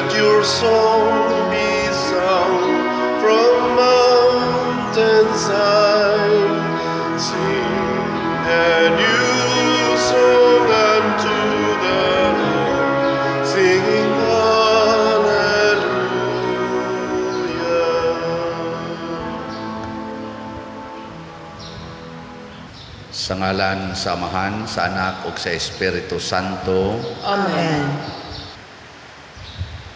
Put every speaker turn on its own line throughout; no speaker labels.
Let your song be sung from mountains high. Sing a new song unto the Lord, singing Hallelujah.
Sa ngalan sa Amahan, sa Anak ug sa Espiritu Santo.
Amen.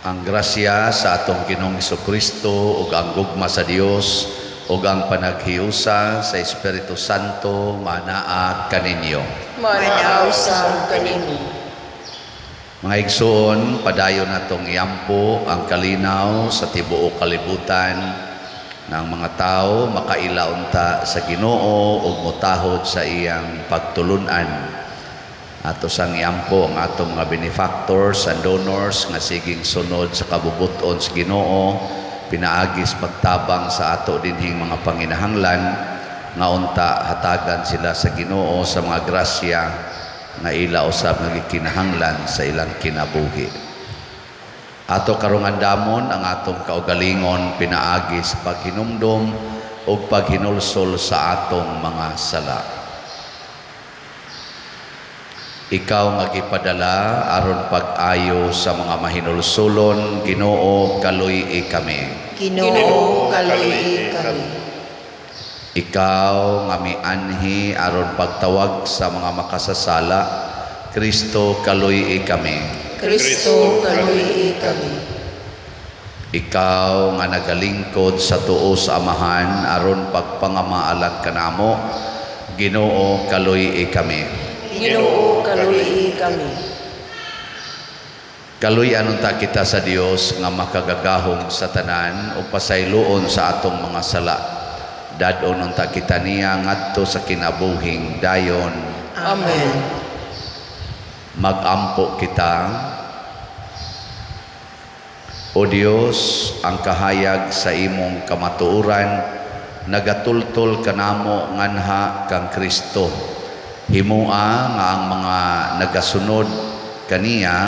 Ang grasya sa atong Ginoong Kristo ug ang gugma sa Dios ug ang panaghiusa sa Espiritu Santo manaa kaninyo.
Manaa usab kanimo.
Mga igsoon, padayon natong iampo ang kalinaw sa tibuok kalibutan ng mga tao makaila unta sa Ginoo ug motahod sa iyang pagtulunan. Ato sang iampo ang atong mga benefactors and donors nga siging sunod sa kabubut-on sa Ginoo pinaagi sa pagtabang sa ato dinhing mga panginahanglan, nga unta hatagan sila sa Ginoo sa mga grasya nga ila usab nga gikinahanglan sa ilang kinabuhi. Ato karong andamon ang atong kaugalingon pinaagi sa paghinumdom ug paghinulsol sa atong mga sala. Ikaw nga gipadala aron pag-ayo sa mga mahinulsulon, Ginoo, kaluy-i kami.
Ginoo, kaluy-i kami.
Ikaw nga mianhi aron pagtawag sa mga makasasala, Kristo, kaluy-i kami.
Kristo, kaluy-i kami.
Ikaw nga nagalingkod sa tuo sa Amahan aron pagpangamaalan kanamo, Ginoo, kaluy-i kami.
Ginoo, kaluy-i kami.
Kaluy-an unta kita sa Dios nga makagagahom sa tanan ug pasayloon sa atong mga sala. Dad-on unta kita niya ngadto sa kinabuhing dayon.
Amen.
Magampo kita. O Dios, ang kahayag sa imong kamatuoran nagatultol kanamo nganha kang Kristo. Himua nga ang mga nagasunod kaniya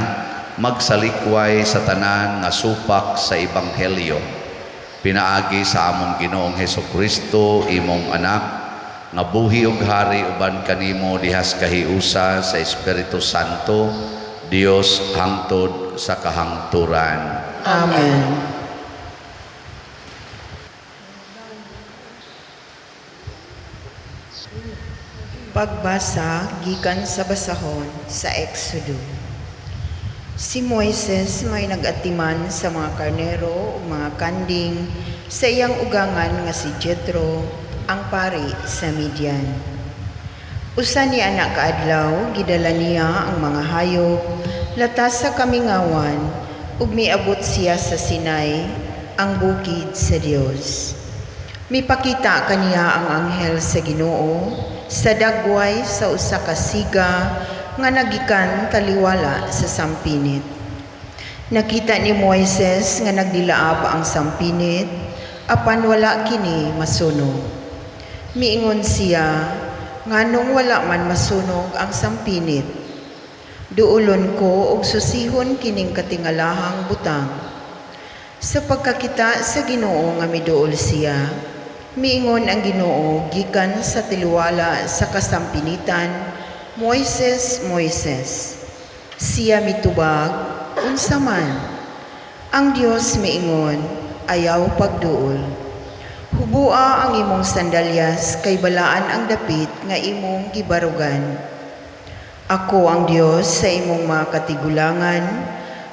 magsalikway sa tanan nga supak sa ebanghelyo. Pinaagi sa among Ginoong Hesus Kristo, imong anak, nga buhi ug hari uban kanimo dihas kahiusa sa Espiritu Santo, Dios hangtod sa kahangturan.
Amen.
Pagbasa gikan sa basahon sa Exodo. Si Moises may nag-atiman sa mga karnero ug mga kanding sa iyang ugangan nga si Jethro, ang pari sa Midian. Usa ni anak kaadlaw, gidala niya ang mga hayop latas sa kamingawan ug miabot siya sa Sinai, ang bukid sa Dios. Mipakita kaniya ang anghel sa Ginoo sa dagway sa usa ka siga nga nagikan taliwala sa sampinit. Nakita ni Moises nga nagdilaab ang sampinit apan wala kini masunog. Miingon siya, "Nganong wala man masunog ang sampinit? Duolon ko og susihon kining katingalahang butang." Sa pagkakita sa Ginoo nga miduol siya, miingon ang Ginoo gikan sa taliwala sa kasampinitan, "Moises, Moises." Siya mitubag, "Unsa man?" Ang Dios miingon, "Ayaw pagduol. Hubua ang imong sandalyas kay balaan ang dapit nga imong gibarugan. Ako ang Dios sa imong mga katigulangan,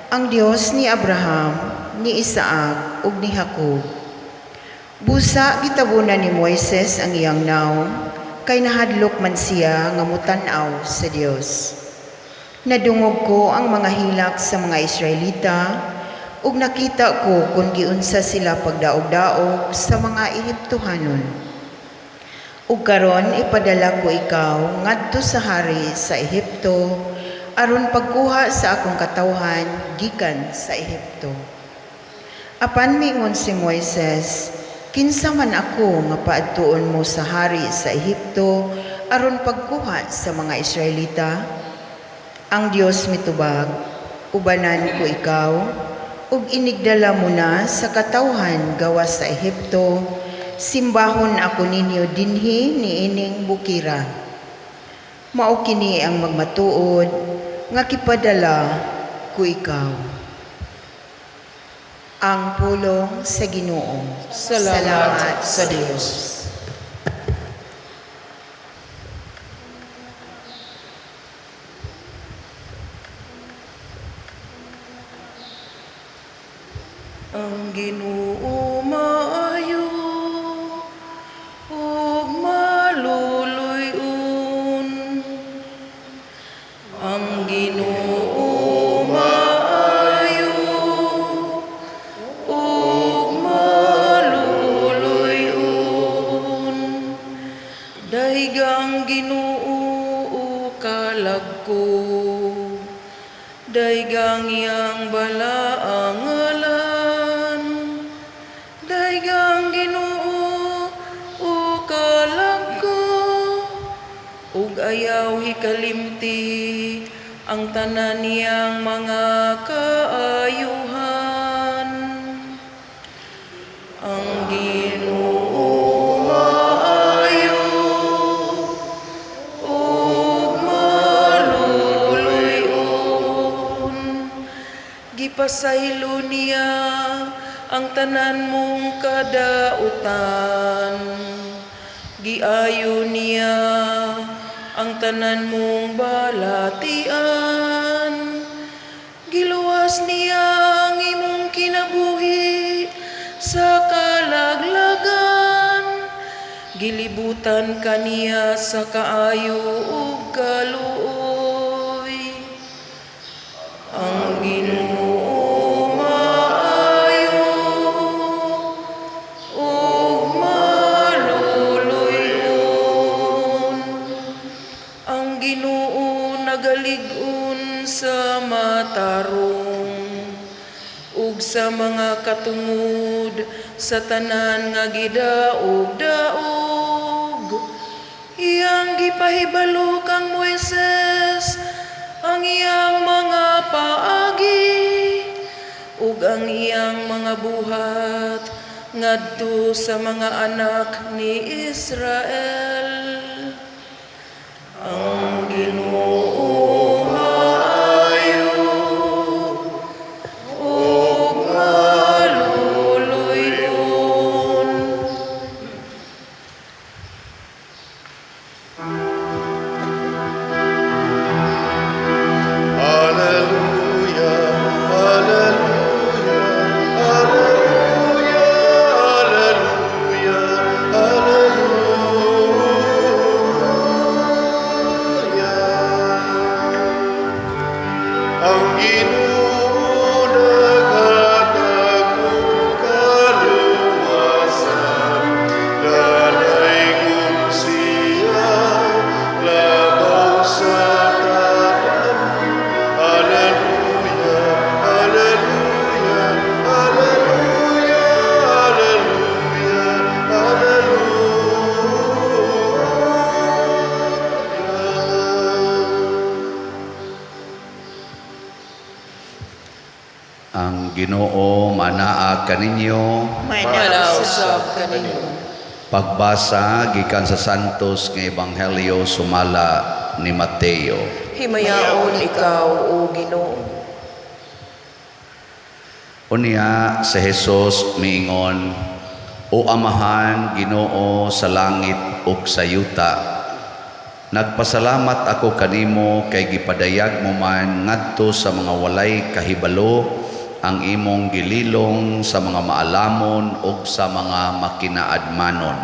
ang Dios ni Abraham, ni Isaac ug ni Jacob." Busa gitabunan ni Moises ang iyang nawong kay nahadlok man siya nga mutan-aw sa Dios. "Nadungog ko ang mga hilak sa mga Israelita ug nakita ko kung giunsa sila pagdaog-daog sa mga Ehiptohanon. Ug karon ipadala ko ikaw ngadto sa hari sa Ehipto aron pagkuha sa akong katawhan gikan sa Ehipto." Apan miingon si Moises, "Kinsa man ako nga paadtuon mo sa hari sa Ehipto aron pagkuha sa mga Israelita?" Ang Dios mitubag, "Ubanan ko ikaw, ug inigdala mo na sa katawhan gawas sa Ehipto, simbahon ako ninyo dinhi niining bukira. Mao kini ang magmatuod nga gipadala ko ikaw. Ang pulong sa Ginoo.
Salamat sa Dios. Ang Ginoo maayo ug maluluy-on. Ang Ginoo maayo ug maluluy-on. Daygang Ginoo o kalag ko. Daygang iyang balaang ngalan. Daygang Ginoo o kalag ko. Ug ayaw hikalimti ang tanan niyang mga kaayuhan. Ang Ginoo maayo ug maluluy-on. Gipasaylo niya ang tanan mong kadautan. Giayo niya ang tanan mong balatian. Giluwas niya ang imong kinabuhi sa kalaglagan. Gilibutan ka niya sa kaayo ug kaluoy. Ang Ginoo maayo ug maluluy-on. Ang Ginoo nagalig-on sa matarong ug sa mga katungod sa tanan nga gidaog-daog. Iyang gipahibalo kang Moises ang iyang mga paagi ug ang iyang mga buhat ngadto sa mga anak ni Israel. Ang Ginoo maayo ug maluluy-on.
Alleluia, alleluia, alleluia, alleluia, alleluia. Ang Ginoo naghatag og kaluwasan, Dalaygon siya, labaw sa tanan. Alleluia, alleluia, alleluia, alleluia, alleluia.
Ang Ginoo manaa kaninyo.
Manaa usab kaninyo.
Pagbasa gikan sa Santos nga Ebanghelyo sumala ni Mateo.
Himayaon ikaw, o Ginoo.
Unya si Jesus miingon, "O Amahan Ginoo sa langit ug sa yuta, nagpasalamat ako kanimo kay gipadayag mo man ngadto sa mga walay kahibalo ang imong gililong sa mga maalamon ug sa mga makinaadmanon.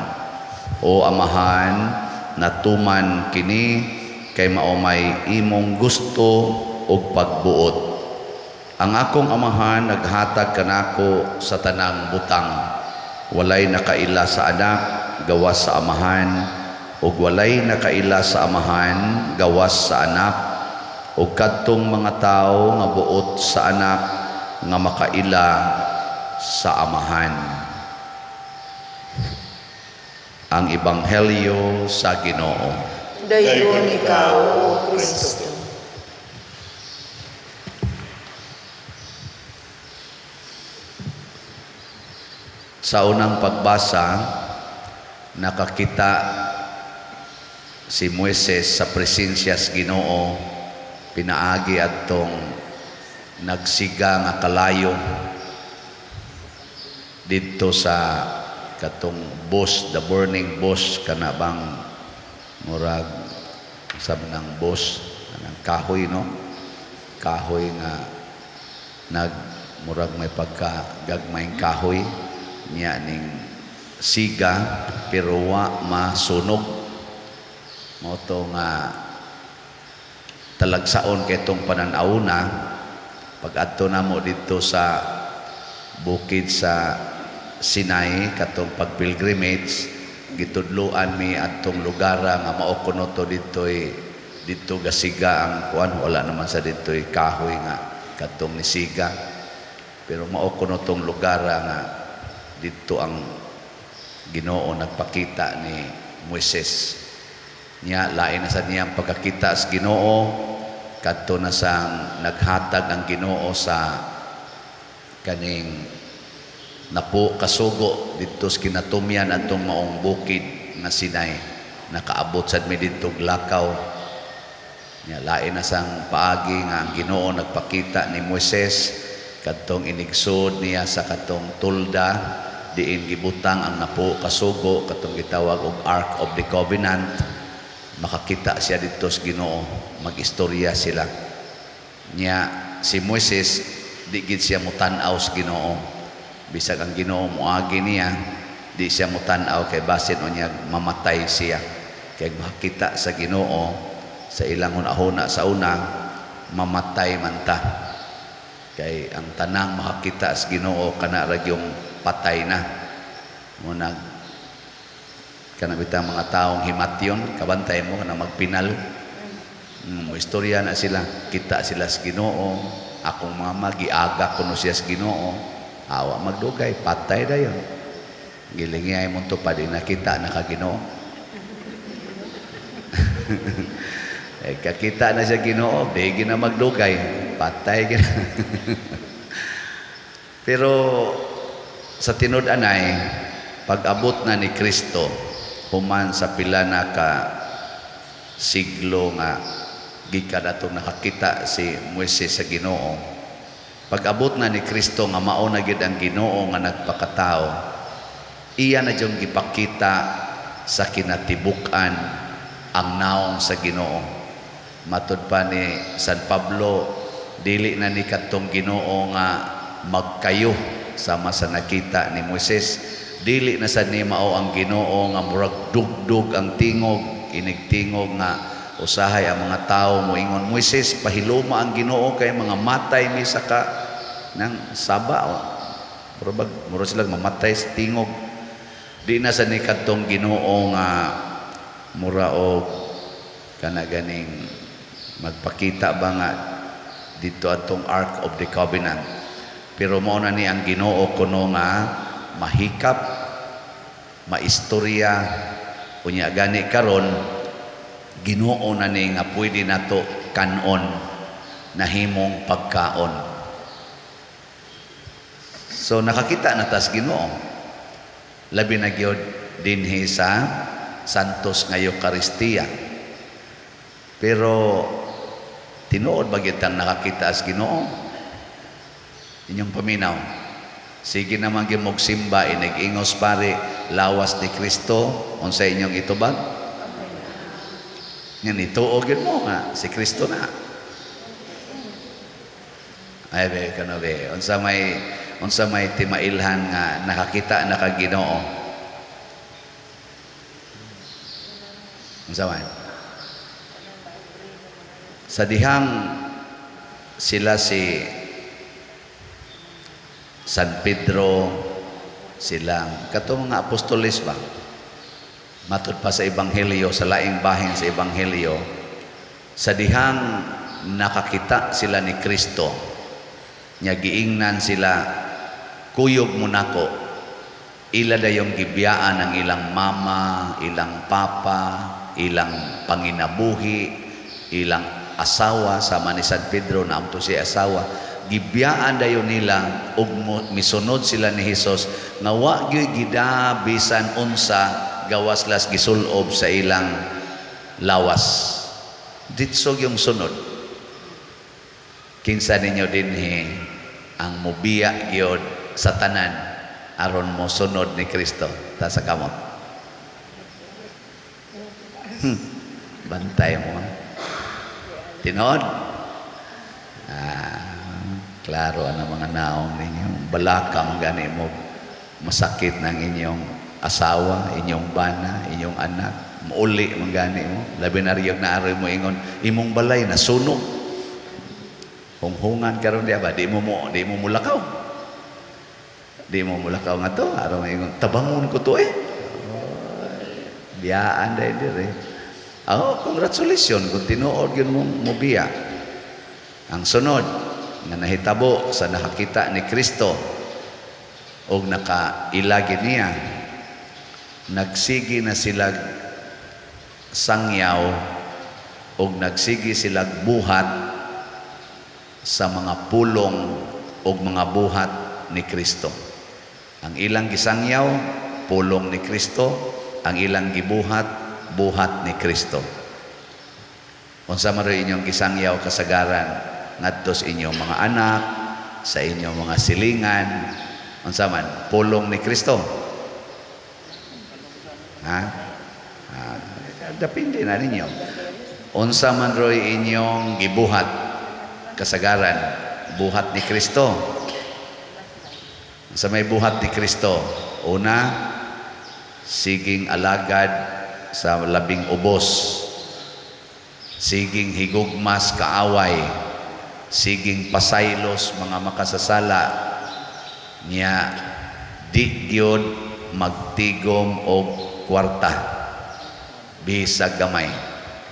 O Amahan, natuman kini kay mao may imong gusto ug pagbuot. Ang akong Amahan naghatag kanako sa tanang butang. Walay nakaila sa Anak gawas sa Amahan, ug walay nakaila sa Amahan gawas sa Anak, ug kadtong mga tawo nga buot sa Anak nga makaila sa Amahan." Ang Ebanghelyo sa Ginoo.
Dayon ikaw, O Kristo.
Sa unang pagbasa, nakakita si Moises sa presensya sa Ginoo pinaagi adtong nagsiga nga kalayo didto sa katong bush, the burning bush, kana bang murag sa ng bush kanang kahoy, no, kahoy nga nag murag may pagka gagmayng kahoy niya ning siga pero wa masunog. Mao to nga talagsaon kay itong panan-awna pag adto namo didto sa bukid sa Sinai, katong pag-pilgrimage, gitudloan mi adtong lugar nga mao kuno to didtoy didto gasiga ang kuan. Wala naman sa didtoy kahoy nga kadtong nisiga, pero mao kuno tong lugar nga didto ang Ginoo nagpakita ni Moises. Nya lain na sa niyang pagkakita sa Ginoo kadto na sang naghatag ang Ginoo sa kaning napo kasugo didto sa kinatumyan adtong maong bukid nga Sinai. Nakaabot sad mi didto lakaw. Nya lain na sang paagi nga ang Ginoo nagpakita ni Moises kadtong inigsod niya sa katong tulda diin gibutang ang napo kasugo, katong gitawag og Ark of the Covenant. Makakita siya didto sa Ginoo, magistorya sila. Nya si Moises di gid siya motan-aw sa Ginoo. Bisag ang Ginoo moagi niya, di siya motan-aw kay basin unya mamatay siya. Kay makakita sa Ginoo sa ilang hunahuna sa una, mamatay man ta. Kay ang tanang makakita sa Ginoo kana ra gyung patay na. Mao kana bitang mga taong himatyon, kabantay mo kana magpinal. Istorya na sila, kita sila sa Ginoo, akong mama giaga kuno siya sa Ginoo. Awa magdugay, patay dayon. Gilingay mo to pa di nakita na ka Ginoo. Eh, kakita na siya Ginoo, di gina magdugay, patay gina. Pero sa tinud-anay, pag-abot na ni Kristo, human sa pila na ka siglo nga gikan atong nakakita si Moises sa Ginoo. Pag-abot na ni Kristo nga mao na gyud ang Ginoo nga nagpakatao, iya na dyong gipakita sa kinatibuk-an ang naong sa Ginoo. Matud pa ni San Pablo, dili na ni kadtong Ginoo nga magkayo sama sa nakita ni Moises. Dili na sad ni mao ang Ginoo nga murag dugdug ang tingog, inigtingog nga usahay ang mga tao moingon, "Moises, pahiloma ang Ginoo kay mga matay mi sa ka nang saba." Murag murag sila mamatay sa tingog. Di na sa ni kadtong Ginoo nga mura og kana ganing magpakita ba nga dito atong Ark of the Covenant. Pero mao na ni ang Ginoo kuno nga mahikap, maistorya. Unya gani karon Ginoo na ni nga pwede nato kanon, nahimong pagkaon. So nakakita na tas Ginoo. Labi na gyud dinhi sa Santos nga Eukaristiya. Pero tinuod ba gyud tang nakakita sa Ginoo? Inyong paminaw. Sige naman gyud mog simba, inig-ingos pare, "Lawas ni Kristo," unsa inyong itubag? Nga nituo gyud mo nga si Kristo na. Ay be kano be, unsa may timailhan nga nakakita na ka Ginoo? Unsa man? Sa dihang sila si San Pedro, silang katong mga apostoles ba? Matud pa sa Ebanghelyo, sa laing bahin sa Ebanghelyo, sa dihang nakakita sila ni Kristo, nya giingnan sila, "Kuyog mo nako." Ila dayong gibiyaan ang ilang mama, ilang papa, ilang panginabuhi, ilang asawa. Sama ni San Pedro na amto si asawa, Gibiyaan dayon nila ug misunod sila ni Hesus nga wa gyud gida bisan unsa gawas las gisulob sa ilang lawas. Ditso yung sunod. Kinsa ninyo dinhi ang mubiya gyud sa tanan aron mo sunod ni Kristo? Ta sa kamot. Bantay mo. Tinod? Ah, klaro ang mga naong ninyo. Balaka man gani mo, masakit ng inyong asawa, inyong bana, inyong anak. Mauli man gani mo. Labi na riyog na aroy mo ingon, imong balay nasunog. Hunghungan karon di ba? Di mo mulakaw. Di mo mulakaw nga to. Aron ingon, tabangon ko to eh. Biyaan dahil dire. Oh, congratulations kung tinuod yun mong mobiya. Ang sunod nga nahitabo sa nakakita ni Kristo og nakailagi niya, nagsigi na sila sangyaw og nagsigi sila buhat sa mga pulong og mga buhat ni Kristo. Ang ilang gisangyaw, pulong ni Kristo. Ang ilang gibuhat, buhat ni Kristo. Unsa man rin inyong gisangyaw kasagaran ngadto sa inyong mga anak, sa inyong mga silingan, unsa man, pulong ni Kristo? Ha? Ah, depende na ninyo. Unsa man roy inyong gibuhat kasagaran, buhat ni Kristo? Sa may buhat ni Kristo, una, siging alagad sa labing ubos, siging higugmas kaaway, siging pasaylos mga makasasala niya, di gyud magtigom og kwarta bisag gamay.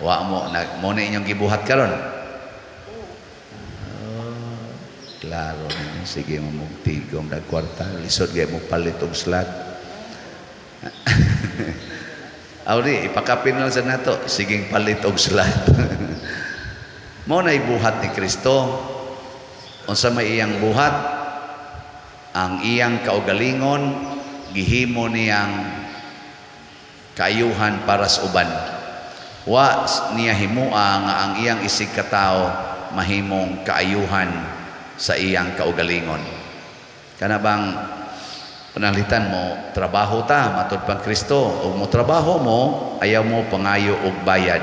Wa mo na mo na inyong gibuhat karon. Oh, klaro ninyo, sige mo magtigom dag kwarta, lisod gay mo palit og slot. Awri, ipakapin lang sa nato, siging palit og slot. Mo na ibuhat ni Kristo. Unsa may iyang buhat? Ang iyang kaugalingon gihimo niyang kaayuhan para sa uban. Wa niya himua nga ang iyang isig katawo mahimong kaayuhan sa iyang kaugalingon. Kana bang panalitan mo trabaho ta matud pang Kristo, ug mo trabaho mo, ayaw mo pangayo og bayad.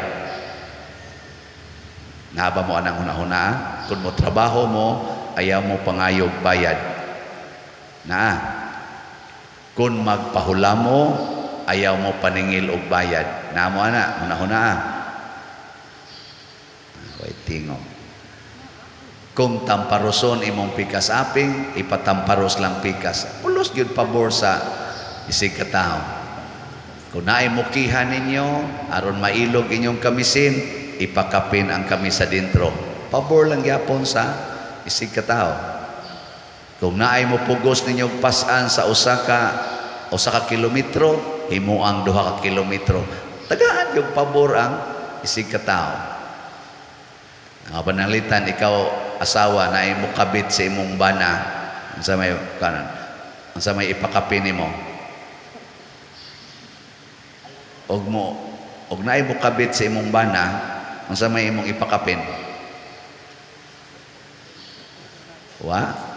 Naa ba mo anang hunahuna? Kung mo trabaho mo, ayaw mo pangayo og bayad. Naa. Kung magpahula mo, ayaw mo paningil og bayad. Naa mo ana hunahuna? Way tingo. Kung tamparoson imong pikas aping, ipatamparos lang pikas. Pulos gyud pabor sa isig katawo. Kung naay mukihan ninyo, aron mailog inyong kamisin, ipakapin ang kamisa dintro. Pabor lang gyapon sa isig katawo. Kung naay mo pugos ninyo pasan sa usa ka kilometro, himuang 2 ka kilometro. Tagaan yung pabor ang isig katawo. Ang pananglitan, ikaw asawa na mo kabit sa imong bana, unsa may kanan, unsa may ipakapin nimo? Og mo og naay mo kabit sa imong bana, unsa may imong ipakapin? Wa?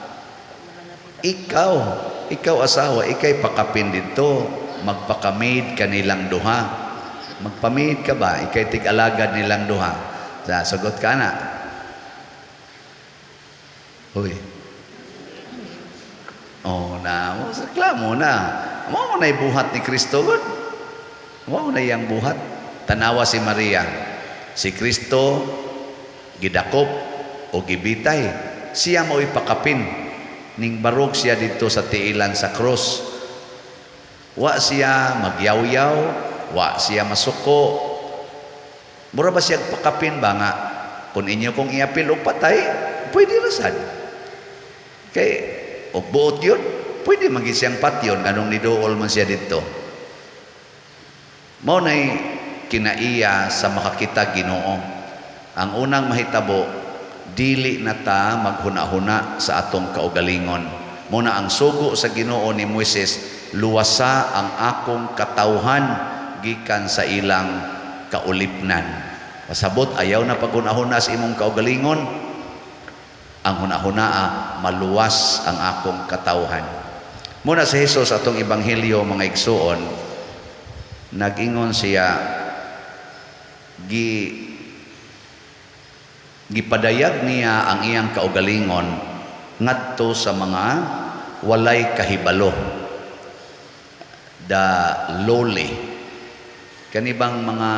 Ikaw asawa, ikay pakapin dito, magpakamid kanilang duha. Magpamid ka ba? Ikay tig-alagad nilang duha. Sa sagot ka na. Uy. Oh, na, mo reklamo na. Mo na buhat ni Kristo gud. Mo na iyang buhat. Tanawa si Maria. Si Kristo gidakop o gibitay. Siya mo ipakapin. Ning barog siya dito sa tiilan sa cross. Wa siya magyawyaw, wa siya masuko. Mura ba siya pakapin ba nga kung inyo kong iapil og patay, pwede ra sad. Kay og buot yun, pwede man gyud siyang patyon nganong niduol man siya didto. Mao nay kinaiya sa makakita Ginoo. Ang unang mahitabo, Dili na ta maghuna-huna sa atong kaugalingon. Muna ang sugo sa Ginoo ni Moises, luwasa ang akong katawhan gikan sa ilang kaulipnan. Pasabot, ayaw na paghuna-huna sa imong kaugalingon. Ang huna-hunaa, maluwas ang akong katawhan. Muna si Jesus atong ebanghelyo, mga igsuon, nag-ingon siya, gipadayag niya ang iyang kaugalingon ngadto sa mga walay kahibalo, the lowly, kanibang mga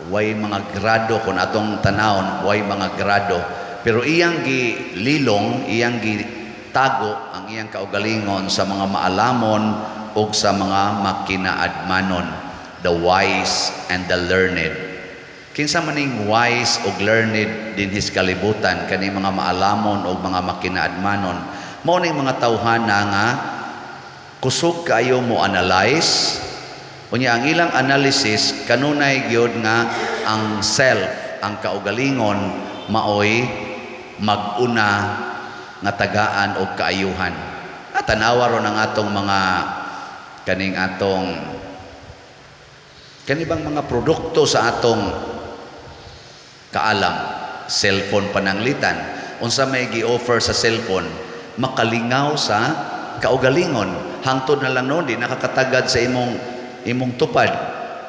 way mga grado. Kung atong tanawon, way mga grado, pero iyang gililong, iyang gitago ang iyang kaugalingon sa mga maalamon ug sa mga makinaadmanon, the wise and the learned. Kinsa maning wise ug learned dinhi sa kalibutan? Kani mga maalamon ug mga makinaadmanon, mao ning mga tawhana nga kusog kaayo mo analyze. Unya ang ilang analysis kanunay gyud nga ang self, ang kaugalingon, maoy mag-una nga tagaan og kaayuhan. At tanawa ron ang atong mga kaning atong kanibang mga produkto sa atong kaalam, cellphone pananglitan. Unsa may gi-offer sa cellphone? Makalingaw sa kaugalingon. Hangtod na lang noon di nakakatagad sa imong imong tupad,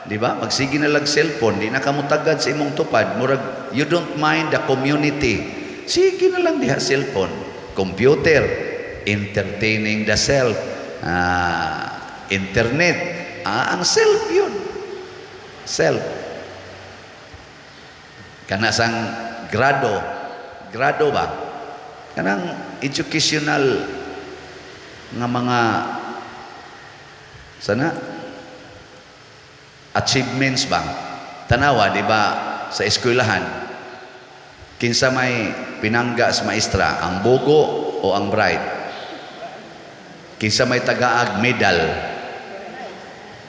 di ba? Magsige na lang cellphone, di na kamutagad sa imong tupad. Murag you don't mind the community, sige na lang diha cellphone. Computer, entertaining the self. Internet, ang self yun, self. Kana sang grado, grado ba, kanang educational nga mga sana achievements ba. Tanawa, di ba, sa eskwelahan, kinsa may pinangga sa maestra, ang bugo o ang bright? Kinsa may tagaag medal?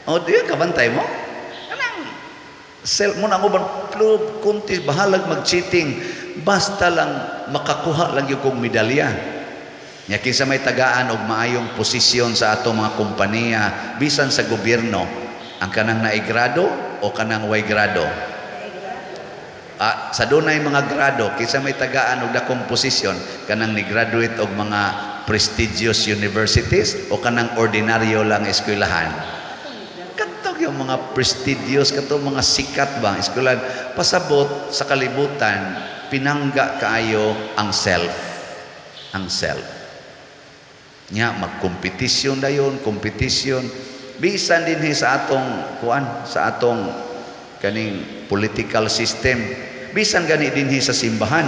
O di kabantay mo kanang self mo na mo bang club kunti, bahalag mag-cheating, basta lang makakuha lang yung kong medalya nya. Kinsa may tagaan og maayong posisyon sa atong mga kompanya, bisan sa gobyerno, ang kanang naigrado o kanang way grado? Sa dunay mga grado, kinsa may tagaan og dakong posisyon, kanang ni graduate og mga prestigious universities o kanang ordinaryo lang eskwelahan? Kadto yung mga prestigious, kadto mga sikat ba ang eskwelahan. Pasabot, sa kalibutan pinangga kaayo ang self, ang self nya. Magkompetisyon dayon, kompetisyon bisan dinhi sa atong kuan, sa atong kaning political system, bisan gani dinhi sa simbahan.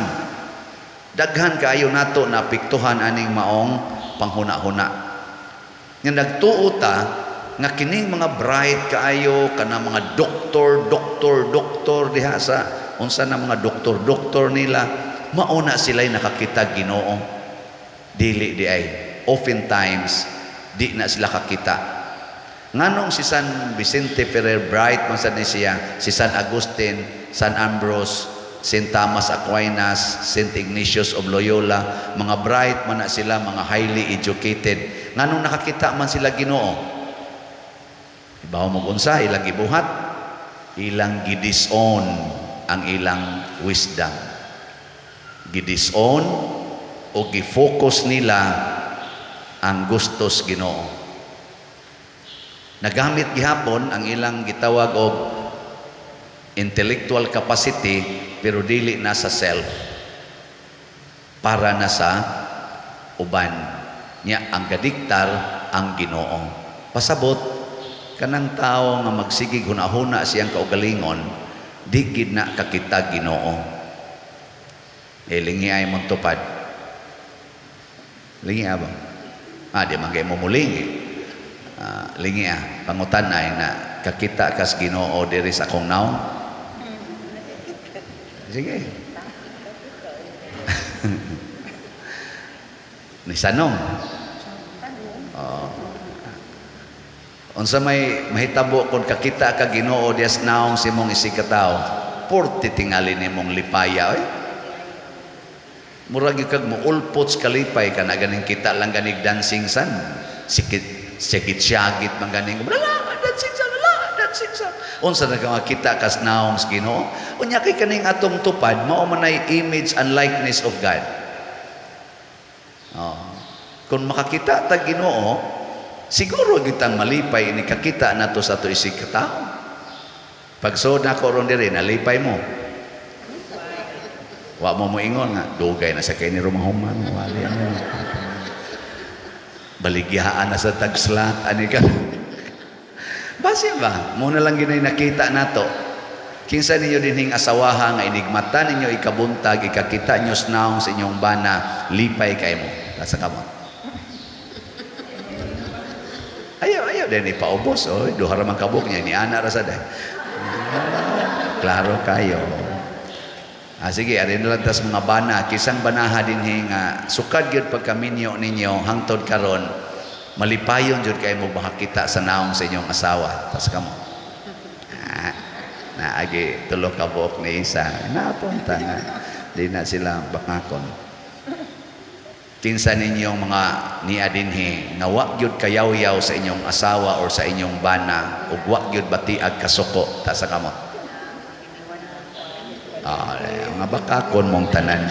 Daghan kaayo nato na apektuhan aning maong panghuna-huna nga nagtuo ta nga kining mga bright kaayo, kana mga doktor, doktor, doktor diha sa unsa na mga doktor, doktor nila, mao na sila'y nakakita Ginoo. Dili di ay. Oftentimes di na sila kakita. Nganong si San Vicente Ferrer, bright man sad ni siya, si San Agustin, San Ambrose, Saint Thomas Aquinas, Saint Ignatius of Loyola, mga bright man na sila, mga highly educated, nganong nakakita man sila Ginoo? Ibaw mo unsa ilang gibuhat? Ilang gidisown ang ilang wisdom. Gidisown o gi-focus nila ang gustos Ginoo. Nagamit gihapon ang ilang gitawag og intellectual capacity, pero dili na sa self, para na sa uban. Nya ang gadiktar ang Ginoo. Pasabot, kanang tao nga magsigig hunahuna siyang kaugalingon, di gid na kakita Ginoo. Eh, lingi ay mong tupad. Lingi ba? Di man kay mo mulingi. Lingi pangutan ay na kakita kas Ginoo diri sa akong naong. Sige. Ni sanong. Oh. Unsa may mahitabo kung kakita ka Ginoo dias naong si mong isikataw? Porti tingali nimong lipaya oy. Murag gyud kag muulpot sa kalipay kana ganing kita lang ganig dancing san. Sikit sikit syagit man ganing wala dancing san, wala dancing san. Unsa na ka makita kas naong sa Ginoo? Unya kay kaning atong tupad mao man ay image and likeness of God. Oh. Kung makakita ta Ginoo, siguro gitang malipay ni kakita nato sa ato isig katao. Pagsuod nako ron diri, nalipay mo. Wa mo moingon nga dugay na sa kay ni rumahuman, wali ano. Baligyaan na sa tagslat ani ka. Basin ba? Mo na lang ginay nakita nato. Kinsa ninyo dinhing asawaha nga inigmata ninyo ikabuntag, ikakita nyo sa naong sa inyong bana, lipay kay mo. Nasa kamot. Ayaw, ayaw din ipaubos. Oh, duha ra man kabuk niya, ni ana ra sa day. Klaro kayo. Ah, sige, ari na lang tas mga bana. Kisang banaha dinhi nga sukad gyud pagkaminyo ninyo hangtod karon, malipayon jud kay mo makakita sa naong sa inyong asawa. Tas kamo. Ah, naagi tulo ka buok ni isa. Napunta na. Di na sila bakakon. Kinsa ninyong mga nia dinhi nga wa gyud kayawyaw sa inyong asawa or sa inyong bana ug wa gyud batiag kasuko, ta sa kamot. Ah, mga bakakon mong tanan.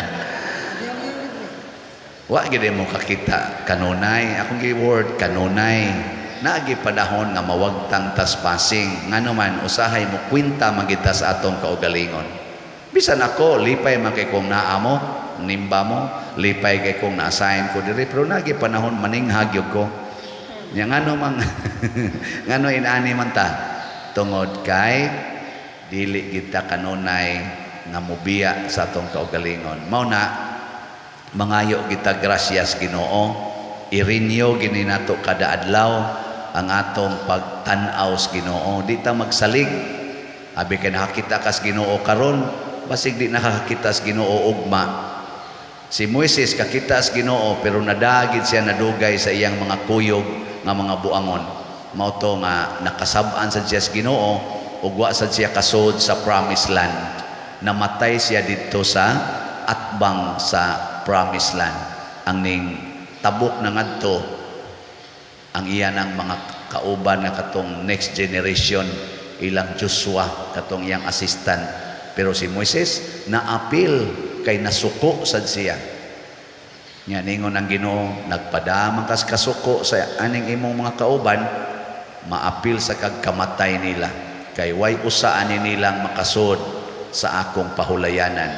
Wa gyud mo kakita kanunay. Akong gi word kanunay. Naagi panahon nga mawagtang tas pasing. Ngano man usahay mo kwenta man kita sa atong kaugalingon. Bisan ako lipay man kay kung naa mo, nimba mo, lipay kay kung na-assign ko diri, pero naagi panahon maninghag gyud ko. Nya ngano man ngano inani man ta tungod kay dili kita kanunay nga mobiya sa atong kaugalingon. Mao na mangayo kita grasyas Ginoo, i-renew gini nato kada adlaw ang atong pagtan-aw sa Ginoo. Di ta magsalig. Abi kay nakakita kas Ginoo karon, basig di nakakita sa Ginoo ugma. Si Moises kakita sa Ginoo pero nadagid siya nadugay sa iyang mga kuyog nga mga buangon. Mao to nga nakasab-an sad siya sa Ginoo ug wa sad siya kasud sa promised land. Namatay siya didto sa atbang sa promised land. Ang ning tabok na ngadto ang iya ng mga kauban nga katong next generation, ilang Joshua katong iyang assistant. Pero si Moises naapil kay nasuko sad siya. Nya ningon ang Ginoo, nagpadamang kas kasuko sa aning imong mga kauban, maapil sa kagkamatay nila kay way usa ani nilang makasud sa akong pahulayanan.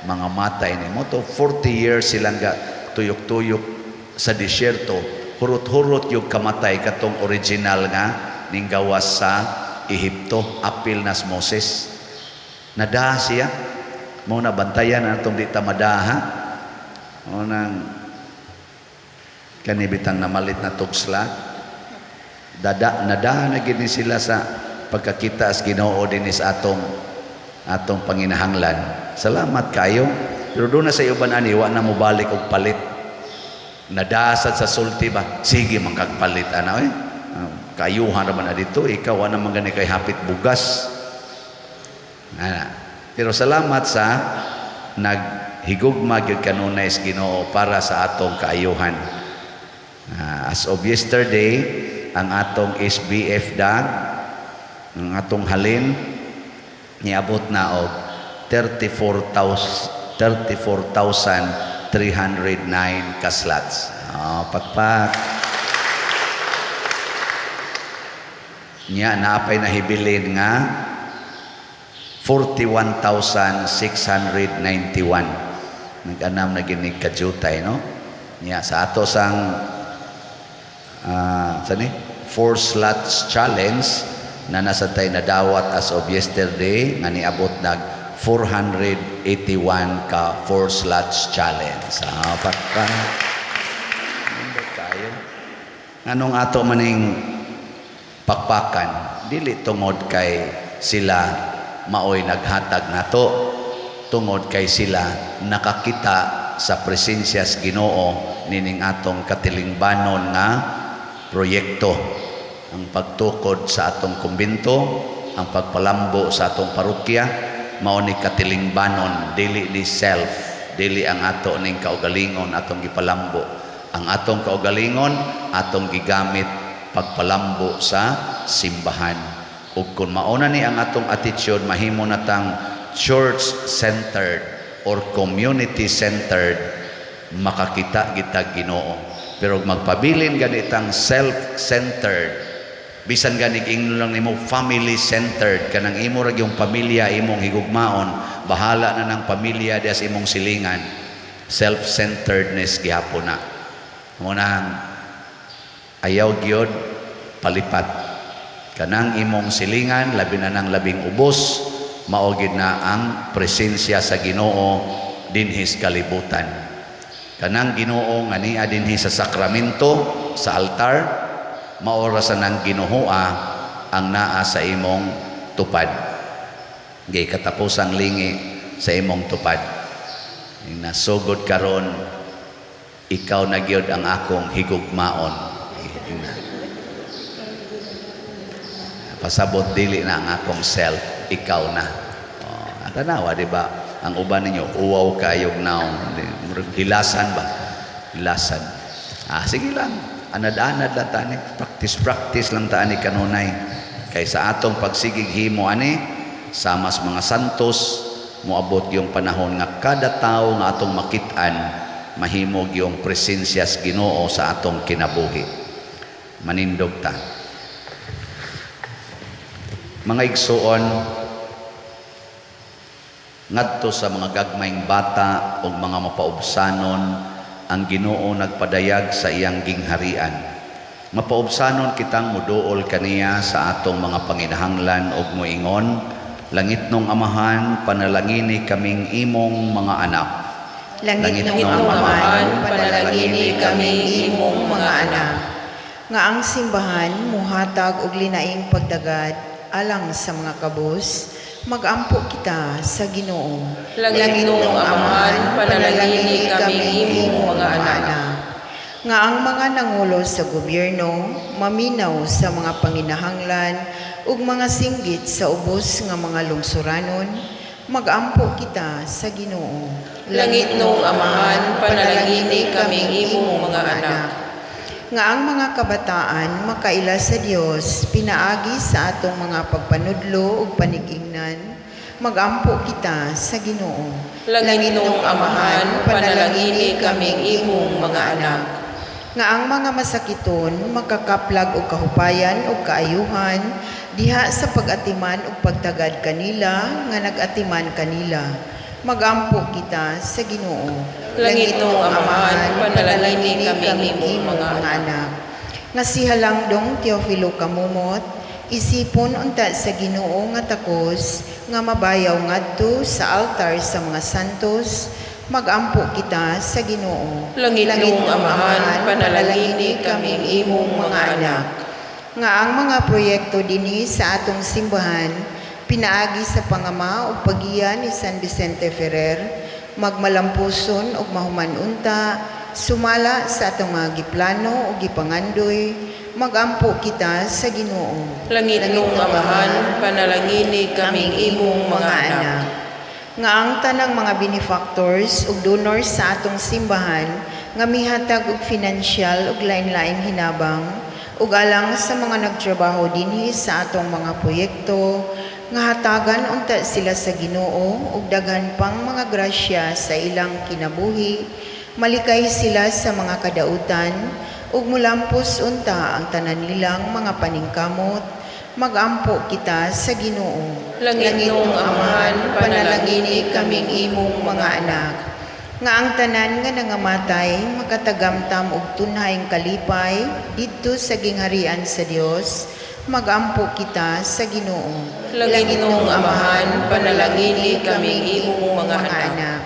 Mga matay ni mo to 40 years silang ga tuyok-tuyok sa disyerto, hurot-hurot yung kamatay katong original nga ning gawas sa Ehipto. Apil nas Moses, nadaha siya. Mao na bantayan na atong di ta madaha. Mao nang kanibitang namalit na tugsla dada, nadaha na gid ni sila sa pagkakita sa Ginoo dinhi sa atong atong panginahanglan. Salamat kayo. Pero doon na sa uban ani wa na mobalik og palit. Nadasad sa sulti ba? Sige man kag palit ana oy. Kayuhan ra man na dito, ikaw wa naman gani kay hapit bugas. Ana. Pero salamat sa naghigugma gyud kanunay sa Ginoo para sa atong kaayuhan. As of yesterday, ang atong SBF dag, ang atong halin niabot na og 34,000 34,309 ka slots. Oh, pakpak. Nya naapay nahibilin nga 41,691. Nag-anam na ginig kajutay, no? Nya sa ato sang sa ni? Four slots challenge na nasa tay nadawat as of yesterday nga niabot nag 481 ka four slots challenge. Pakpak. Nindot kayo. Anong ato maning pakpakan? Dili tungod kay sila maoy naghatag nato, tungod kay sila nakakita sa presensya sa Ginoo nining atong katilingbanon nga proyekto, ang pagtukod sa atong kumbento, ang pagpalambo sa atong parokya, mao ni katilingbanon, dili ni self, Dili ang ato ning kaugalingon atong gipalambo. Ang atong kaugalingon atong gigamit pagpalambo sa simbahan. Ug kung mauna ni ang atong attitude, mahimo natang church-centered or community-centered, makakita gitag Ginoo. Pero magpabilin ganitang self-centered, bisan ganig ingnon lang nimo family-centered, kanang imo ra yung pamilya imong higugmaon, bahala na ng pamilya diya sa imong silingan, self-centeredness gihapon na. Munang ayaw gyud palipat kanang imong silingan, labi na nang labing ubos, mao gid na ang presensya sa Ginoo dinhi sa kalibutan. Kanang Ginoo nga niya dinhi sa sakramento, sa altar, mao ra sa nang Ginooa ang naa sa imong tupad. Gay katapusang lingi sa imong tupad. Nasugod karon, ikaw na gyud ang akong higugmaon. Ina. Pasabot dili na ang akong self, ikaw na. Oh, tanawa, di ba? Ang uban ninyo, uwaw kayog naong. Hilasan ba? Hilasan. Ah, sige lang. Anad-anad lang tani. Practice, practice lang tani kanunay. Kay sa atong pagsigig himo ani, samas mga santos, moabot yung panahon nga kada tao nga atong makit-an, mahimog yung presensya sa Ginoo sa atong kinabuhi. Manindog ta. Mga igsuon, ngadto sa mga gagmayng bata o mga mapaubsanon, ang Ginoo nagpadayag sa iyang gingharian. Mapaubsanon kitang muduol kaniya sa atong mga panginahanglan og moingon, "Langitnong Amahan, panalangini kaming imong mga anak."
Langit
Langit
nung
nung
Amahan,
Amahan,
panalangini kaming imong mga anak. Nga ang simbahan muhatag og linaing pagdagad alang sa mga kabus, magampo kita sa Ginoo.
Langit nung Amahan, panalangini kaming imong mga anak.
Nga ang mga nangulo sa gobyerno maminaw sa mga panginahanglan ug mga singgit sa ubos nga mga lungsuranon, magampo kita sa Ginoo.
Langit nung Amahan, panalangini kaming imong mga anak.
Nga ang mga kabataan makaila sa Dios pinaagi sa atong mga pagpanudlo ug panigingnan, magampo kita sa Ginoo.
Langit nung Amahan, panalangini kaming imong mga anak.
Nga ang mga masakiton makakaplag og kahupayan ug kaayuhan diha sa pag-atiman ug pagtagad kanila nga nag-atiman kanila, magampo kita sa Ginoo.
Langit nung Amahan, panalangini kaming imong mga
anak. Nga si Halangdong Teofilo Camomot isipon unta sa Ginoo nga takos nga mabayaw ngadto sa altar sa mga santos, magampo kita sa Ginoo.
Langit nung Amahan, panalangini kaming imong mga anak.
Nga ang mga proyekto dinhi sa atong simbahan pinaagi sa pangama ug pagiya ni San Vicente Ferrer magmalampuson ug mahuman unta sumala sa atong mga giplano ug gipangandoy, magampo kita sa Ginoo.
Langit nung Amahan, panalangini kaming imong mga anak.
Nga ang tanang mga benefactors ug donors sa atong simbahan nga mihatag og financial ug lain-laing hinabang ug alang sa mga nagtrabaho dinhi sa atong mga proyekto, nga hatagan unta sila sa Ginoo ug daghan pang mga grasya sa ilang kinabuhi, malikay sila sa mga kadautan ug mulampos unta ang tanan nilang mga paningkamot, magampo kita sa Ginoo.
Langit nung Amahan, panalangini kaming imong mga anak.
Nga ang tanan nga nangamatay makatagamtam og tunhayng kalipay didto sa gingharian sa Dios, magampo kita sa Ginoo.
Langit nung Amahan, panalangini kaming imong mga anak.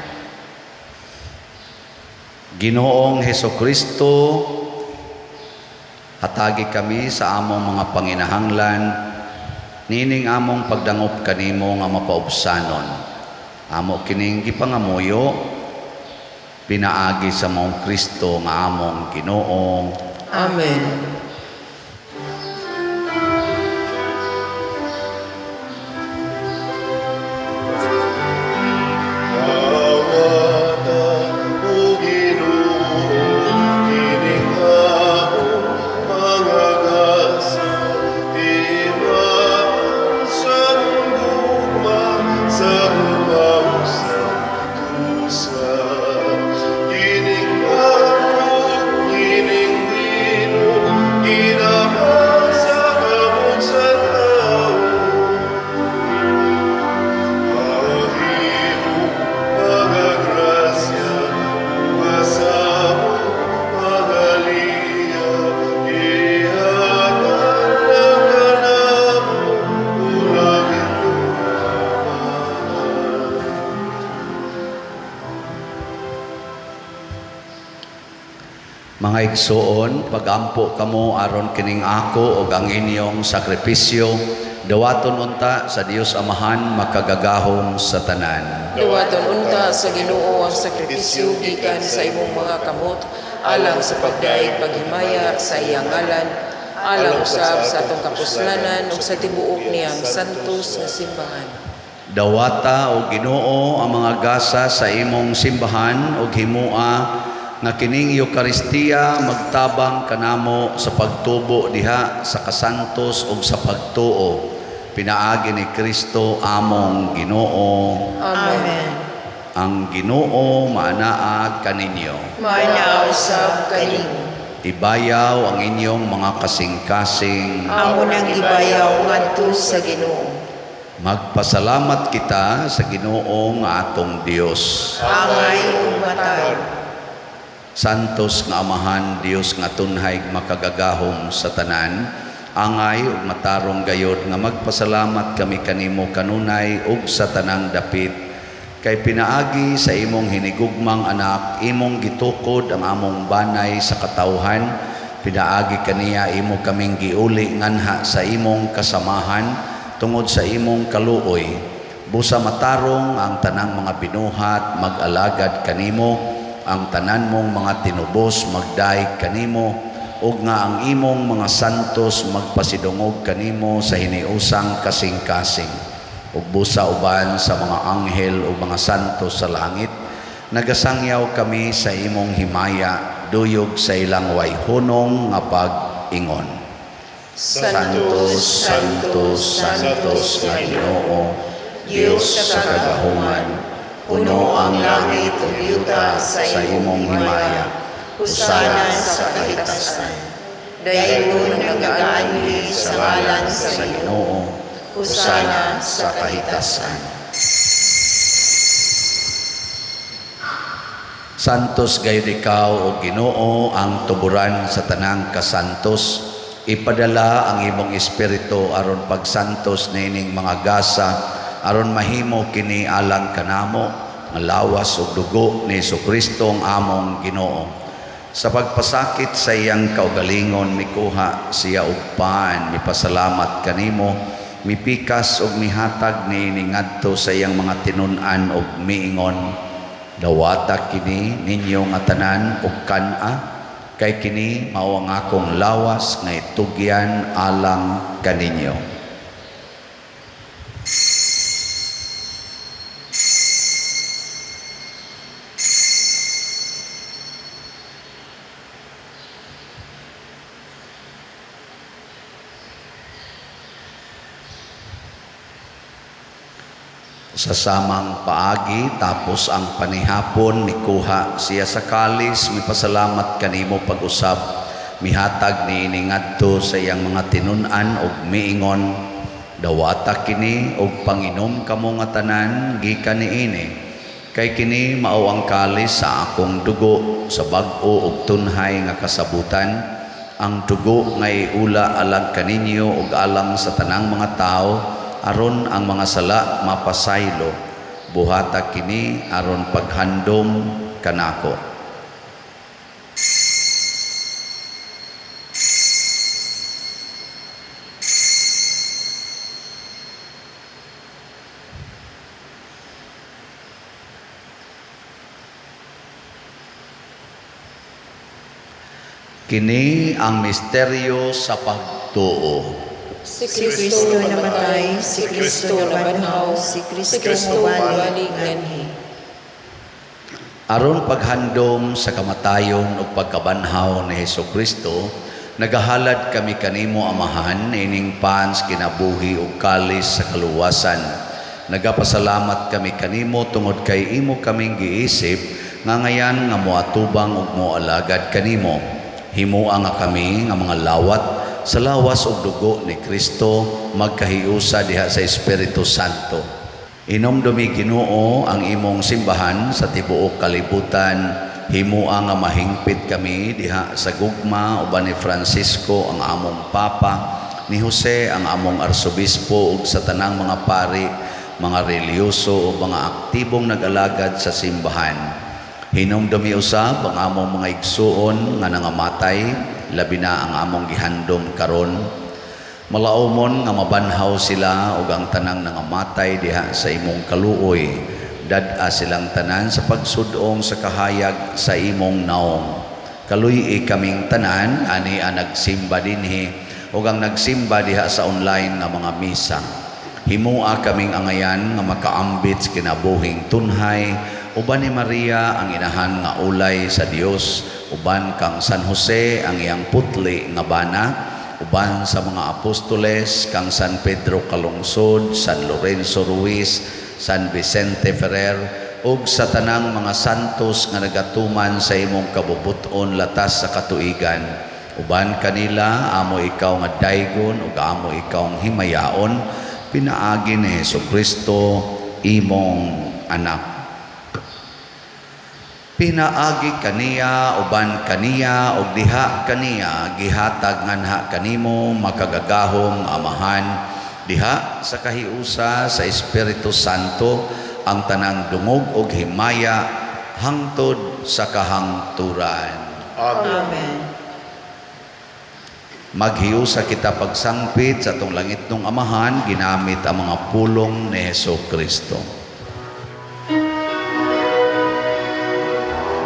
Ginoong Hesukristo, hatagi kami sa among mga panginahanglan, nining among pagdangop kanimo nga mapaubsanon. Amo kining gipangamuyo pinaagi sa maong Kristo nga among Ginoo.
Amen.
Awata Sa kining barro, kining bino, ginama sa kamot sa tao. Ang imong mga grasya, sa among pagaliya, ihatag lang kanamo, ug inyong Amahan.
Mga igsoon, pagampo kamo aron kining ako ug ang inyong sakripisyo dawaton unta sa Dios Amahan makagagahom sa tanan.
Dawaton unta sa Ginoo ang sakripisyo gikan sa imong mga kamot alang sa pagdayeg paghimaya sa iyang ngalan, alang usab sa atong kapuslanan ug sa tibuok niyang santos nga simbahan.
Dawata o Ginoo ang mga gasa sa imong simbahan ug himua nga kining Eukaristiya magtabang kanamo sa pagtubo diha sa kasantos ug sa pagtuo pinaagi ni Kristo among Ginoo.
Amen.
Amen.
Ang Ginoo maanaa kaninyo.
Maanaa usab kanimo.
Ibayaw ang inyong mga kasing-kasing.
Amo nang gibayaw ngadto sa Ginoo.
Magpasalamat kita sa Ginoo nga atong Dios.
Angay ug matarong.
Santos nga Amahan, Dios nga tunhay makagagahom sa tanan, angay ug matarong gayod nga magpasalamat kami kanimo kanunay ug sa tanang dapit, kay pinaagi sa imong hinigugmang anak, imong gitukod ang among banay sa katawhan, pinaagi kaniya imo kaming giuli nganha sa imong kasamahan tungod sa imong kaluoy. Busa matarong ang tanang mga binuhat mag-alagad kanimo, ang tanan mong mga tinubos magdaig kanimo, ug nga ang imong mga santos magpasidungog kanimo sa hiniusang kasing-kasing. Ug busa uban sa mga anghel ug mga santos sa langit, nagasangyaw kami sa imong himaya, duyog sa ilang wayhunong nga pag-ingon. Santos, Santos, Santos nga Ginoo, Dios sa kagahuman, puno ang langit ug yuta sa imong himaya. Hosana sa kahitasan.
Dayon ang nagaanhi sa ngalan sa
Sa
Ginoo.
Ginoo, Hosana sa kahitasan. Santos gayud ikaw o Ginoo ang tuburan sa tanang kasantos. Ipadala ang imong espiritu aron pagsantos niining mga gasa aron mahimo kini alang kanamo nga lawas ug dugo ni Hesukristo ang among Ginoo. Sa pagpasakit sa iyang kaugalingon mikuha siya og pan, mipasalamat kanimo, mipikas ug mihatag niini ngadto sa iyang mga tinun-an ug miingon: Dawata kini ninyo nga tanan ug kan-a, kay kini mao ang akong lawas nga itugyan alang kaninyo. Sa samang paagi, tapos ang panihapon, mikuha siya sa kalis, mipasalamat kanimo pag-usab, mihatag niini ngadto sa iyang mga tinun-an ug miingon: Dawata kini ug panginom kamo nga tanan gikan niini, kay kini mao ang kalis sa akong dugo sa bag-o ug tunhay nga kasabutan, ang dugo nga iula alang kaninyo ug alang sa tanang mga tawo aron ang mga sala mapasaylo. Buhata kini aron paghandom kanako. Kini ang misteryo sa pagtuo.
Si
Si Kristo namatay, si Kristo nabanhaw, si Kristo mobalik nganhi.
Aron paghandom sa kamatayon ug pagkabanhaw ni Hesukristo, nagahalad kami kanimo Amahan ining pans kinabuhi ug kalis sa kaluwasan. Nagapasalamat kami kanimo tungod kay imo kaming giisip nga ngayan nga moatubang ug moalagad kanimo. Himoa nga kami nga mga lawat sa lawas ug dugo ni Kristo magkahiusa diha sa Espiritu Santo. Hinumdumi, Ginoo, ang imong simbahan sa tibuok kalibutan. Himoa nga mahingpit kami diha sa gugma uban ni Francisco ang among Papa, ni Jose ang among Arsobispo ug sa tanang mga pari, mga relihiyoso ug mga aktibong nag-alagad sa simbahan. Hinumdumi usab ang among mga igsuon nga nangamatay, labi na ang among gihandom karon. Malaumon nga mabanhaw sila ug ang tanang nangamatay diha sa imong kaluoy. Dad-a silang tanan sa pagsudong sa kahayag sa imong naong. Kaluy-i kaming tanan ani ang nagsimba dinhi ug ang nagsimba diha sa online nga mga misa. Himoa kaming angayan nga makaambit sa kinabuhing tunhay uban ni Maria ang inahan nga ulay sa Dios, uban kang San Jose ang iyang putli nga bana, uban sa mga apostoles, kang San Pedro Calungsod, San Lorenzo Ruiz, San Vicente Ferrer ug sa tanang mga santos nga nagatuman sa imong kabubut-on latas sa katuigan. Uban kanila amo ikaw nga daygon ug amo ikaw ang himayaon pinaagi ni Hesus Kristo, imong anak. Pinaagi kaniya, uban kaniya ug diha kaniya, gihatag nganha kanimo, makagagahom Amahan, diha sa kahiusa sa Espiritu Santo, ang tanang dungog ug himaya hangtod sa kahangturan.
Amen.
Amen.
Maghiusa kita pagsangpit sa atong langitnong Amahan ginamit ang mga pulong ni Hesus Kristo.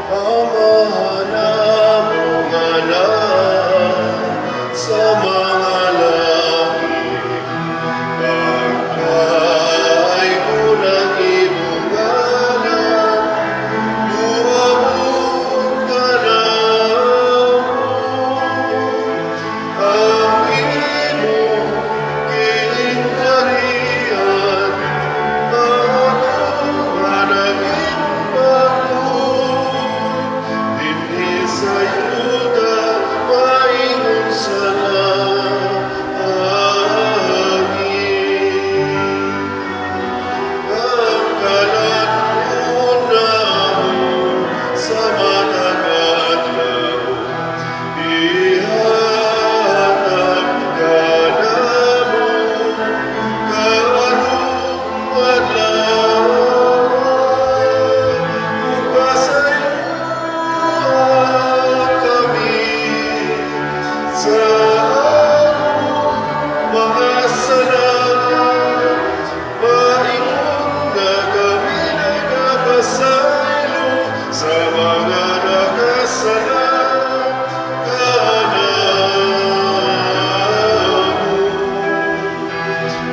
Amahan namo nga naa sa mga langit, pagdaygon ang imong ngalan, muabot kanamo ang imong gingharian, matuman ang imong pagtuo, dinhi sa yuta maingon sa langit. Ang kalan-on namo sa matag adlaw, ihatag kanamo karong adlaw, ug pasayloa kami sa among mga sala, maingon nga kami nagapasaylo sa mga nakasala kanamo.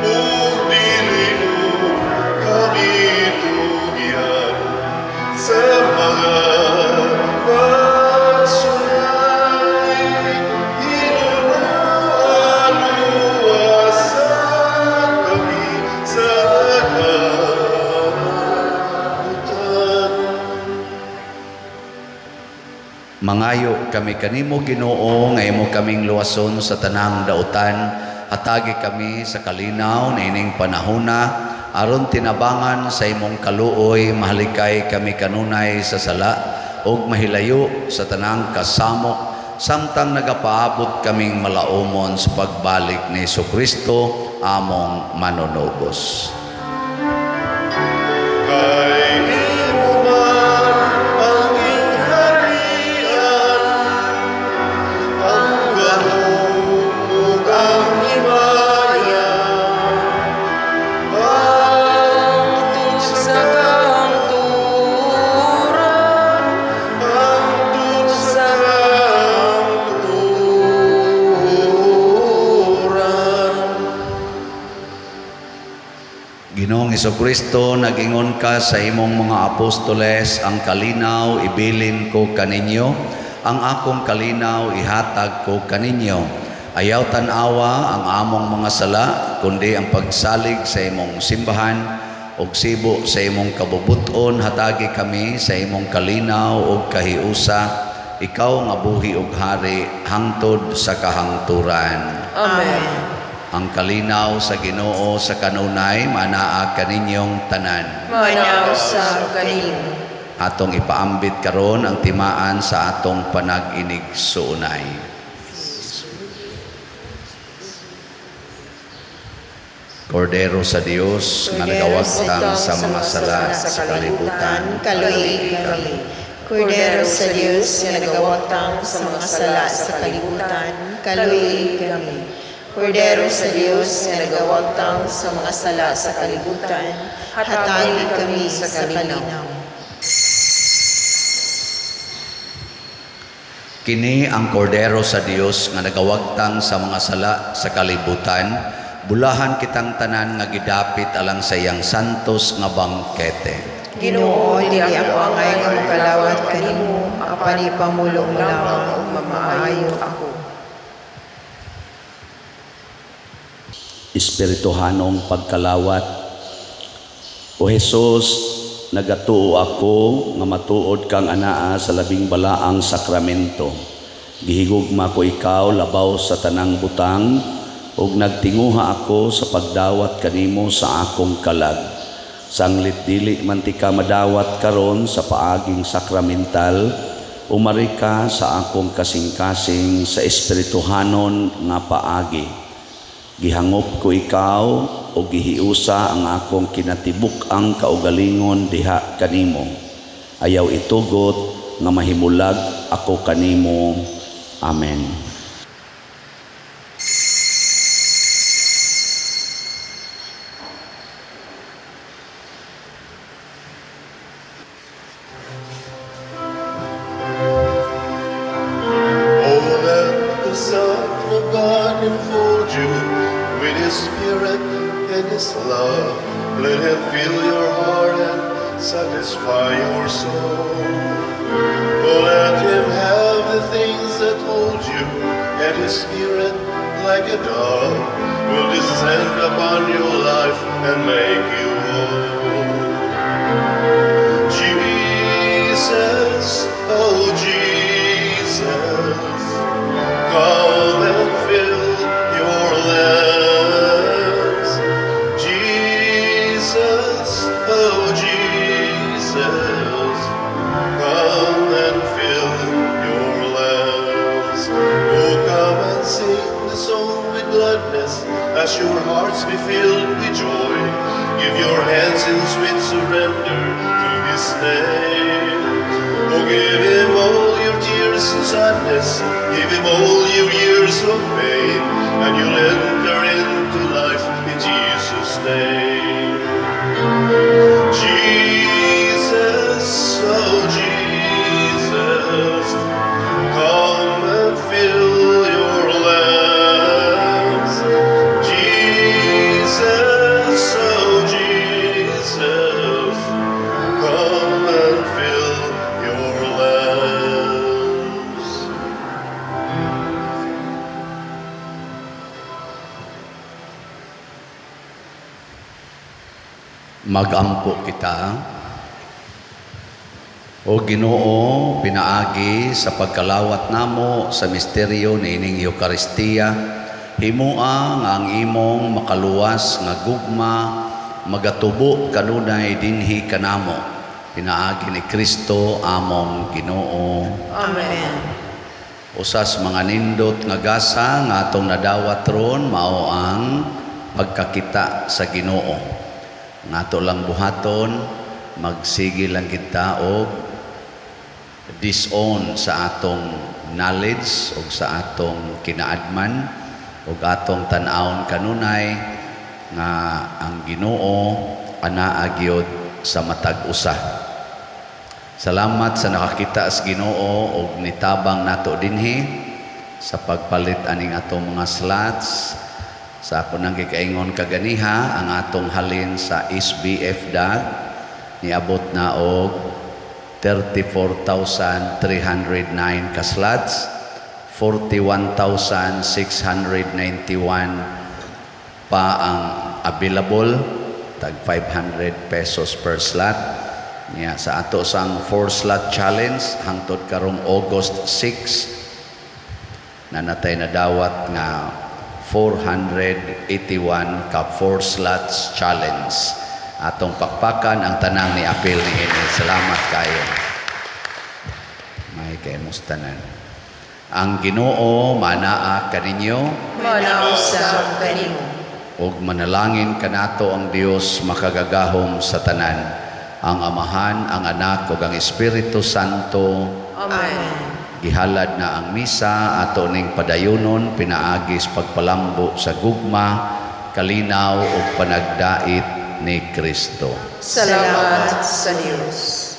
Ug dili mo kami tugyan sa mga pagsulay, Ginoo, luwasa kami sa kalautan.
Mangayo kami kanimo, Ginoo, nga imo kaming luwason sa tanang dautan. Hatagi kami sa kalinaw niining panahona aron tinabangan sa imong kaluoy mahalikay kami kanunay sa sala ug mahilayo sa tanang kasamok samtang nagapaabot kaming malaumon sa pagbalik ni Kristo among manunubos.
Kay imo man ang gingharian, ang gahom ug ang himaya, hangtod
sa kahangturan,
hangtod sa kahangturan.
Ginoong Kristo, nag-ingon ka sa imong mga apostoles, "Ang kalinaw ibilin ko kaninyo, ang akong kalinaw ihatag ko kaninyo." Ayaw tan-awa ang among mga sala, kundi ang pagsalig sa imong simbahan. Ug sibo sa imong kabubut-on, hatagi kami sa imong kalinaw ug kahiusa, ikaw nga buhi ug hari hangtod sa kahangturan.
Amen.
Ang kalinaw sa Ginoo sa kanunay manaa kaninyong tanan.
Manaa usab kanimo.
Atong ipaambit karon ang timaan sa atong panag-inigsuonay. Kordero sa Dios nga nagawagtang sa mga sala sa kalibutan,
Kaluoyi kami. Kordero sa Dios nga nagawagtang sa mga sala sa kalibutan, kaluoyi kami. Kordero sa Dios nga nagawagtang sa mga sala sa kalibutan, hatagi kami sa kalinaw.
Kini ang Kordero sa Dios nga nagawagtang sa mga sala sa kalibutan, bulahan kitang tanan nga gidapit alang sa iyang santos nga bangkete.
Ginoo, dili ako angay nga mokalawat kanimo, apan ipamulo mo lamang ug mamaayo ako.
Espirituhanong pagkalawat. O Hesus, nagatuo ako nga matuod kang anaa sa labing balaang sakramento. Gihigugma ko ikaw labaw sa tanang butang ug nagtinguha ako sa pagdawat kanimo sa akong kalag. Sanglit dili man tika madawat karon sa paaging sakramental, umari ka sa akong kasing-kasing sa espirituhanon nga paagi. Gihangop ko ikaw o gihiusa ang akong kinatibuk-ang kaugalingon diha kanimo. Ayaw itugot nga mahimulag ako kanimo. Amen.
Oh, let the Son of God enfold you with His Spirit and His love. Let Him fill your heart and satisfy your soul. Oh, let Him have the things that hold you, and His Spirit, like a dove, will descend upon your life and make you whole. Jesus, oh Jesus, come and fill your lands. Jesus, oh Jesus, come and fill your lands. Oh, come and sing the song with gladness as your hearts be filled with joy. Give your hands in sweet surrender to His name. Oh, give Him all your tears and sadness. Give Him all your years of pain, and you'll enter into life in Jesus' name. Jesus, oh Jesus, come and fill your lands. Jesus, oh Jesus, come and fill your lands.
Magampo kita. O Ginoo, pinaagi sa pagkalawat namo sa misteryo niining Eukaristiya, himoa nga ang imong makaluwas nga gugma magatubo kanunay dinhi kanamo. Pinaagi ni Kristo among Ginoo.
Amen.
Usas mga nindot nga gasa nga atong nadawat ron mao ang pagkakita sa Ginoo. Nga ato lang buhaton, magsige lang kita og disown sa atong knowledge og sa atong kinaadman og atong tan-awon kanunay nga ang Ginoo anaa gyud sa matag usa. Salamat sa nakakita sa Ginoo og nitabang nato dinhi sa pagpalit aning atong mga slots. Sa ako nang gikaingon kaganiha ang atong halin sa SBF DAG niabot na og 34,309 ka slots, 41,691 pa ang available. Tag ₱500 per slot. Nya sa ato sang 4 slot challenge hangtod karong August 6 na natay nadawat nga 481 ka 4 slots challenge. Atong pakpakan ang tanang ni apil niini. Salamat kayo. May kay tanan. Ang Ginoo manaa kaninyo.
Manaa usab kanimo.
Ug manalangin kanato ang Dios makagagahom sa tanan, ang Amahan, ang Anak ug ang Espiritu Santo.
Amen.
Gihalad na ang misa, ato ning padayunon pinaagi sa pagpalambo sa gugma, kalinaw ug panagdait ni Kristo.
Salamat sa Dios.